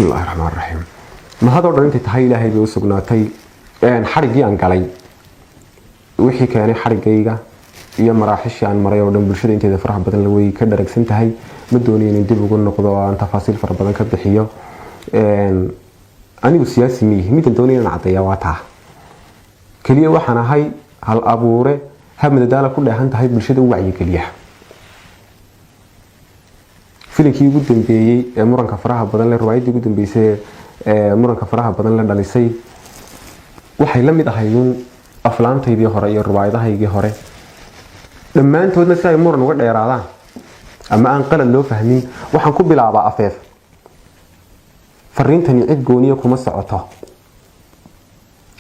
Bismillahi raxmaan raxiim. Mahadoo dhan intay tahay Ilaahay bay u sugnaatay. Xadhiggii aan galay, wixii keenay xadhiggayga iyo maraaxishii aan maray oo dhan, bulshada inteeda faraha badan la way ka dharagsan tahay. Ma doonayo inaan dib ugu noqdo oo aan tafaasiil fara badan ka bixiyo. Anigu siyaasi ma yihi. Midaan doonaya inaan caddeeya waa taa keliya. Waxaan ahay hal abuure hab madadaala ku dheehan tahay bulshada u wacyigeliya. Filinkii ugu dambeeyey ee muranka faraha badan le, riwaayaddii ugu dambeysay ee muranka faraha badan la dhalisay, waxay la mid ahayduun aflaantaydii hore iyo riwaayadahaygii hore dhammaantoodna. Si ay muran uga dheeraadaan ama aan qalad loo fahmin, waxaan ku bilaabaa afeef: fariintani cid gooniya kuma socoto,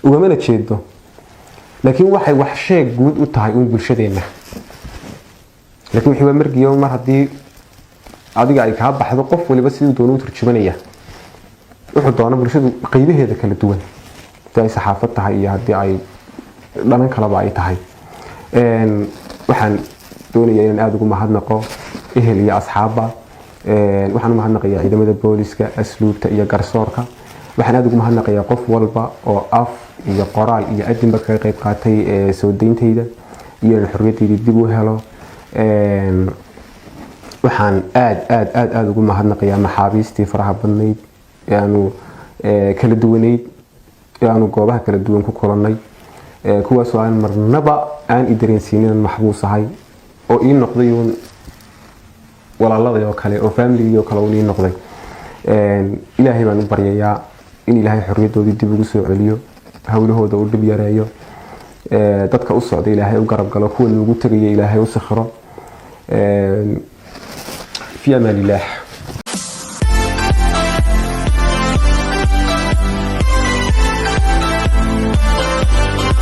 ugamana jeedo, laakiin waxay wax sheeg guud u tahay uun bulshadeenna. Laakiin wixii waa margiyo, mar haddii adiga ay kaa baxdo, qof waliba siduu doono u turjumanaya wuxuu doono. Bulshadu qaybaheeda kala duwan, haddii ay saxaafad tahay iyo haddii ay dhanan kaleba ay tahay, waxaan doonaya inaan aada ugu mahadnaqo ehel iyo asxaabba. Waxaan u mahadnaqayaa ciidamada booliska, asluubta iyo garsoorka. Waxaan aada ugu mahadnaqayaa qof walba oo af iyo qoraal iyo adinba kaga qayb qaatay soo dayntayda iyo in xorriyaddayda dib u helo. Waxaan aada aada aada aada ugu mahadnaqayaa maxaabiistii faraha badnayd ee aanu kala duwaneyd, ee aanu goobaha kala duwan ku kulannay, kuwaasoo aan marnaba aan i dareensiinin aan maxbuus ahay, oo ii noqday uun walaaladay oo kale, oo faamiligii oo kale uun ii noqday. Ilaahay baan u baryayaa in Ilaahay xorriyaddoodii dib ugu soo celiyo, howlahooda u dhib yareeyo, dadka u socda Ilaahay u garab galo, kuwa nuugu tegaya Ilaahay u sakhiro. Fi amaan illaah.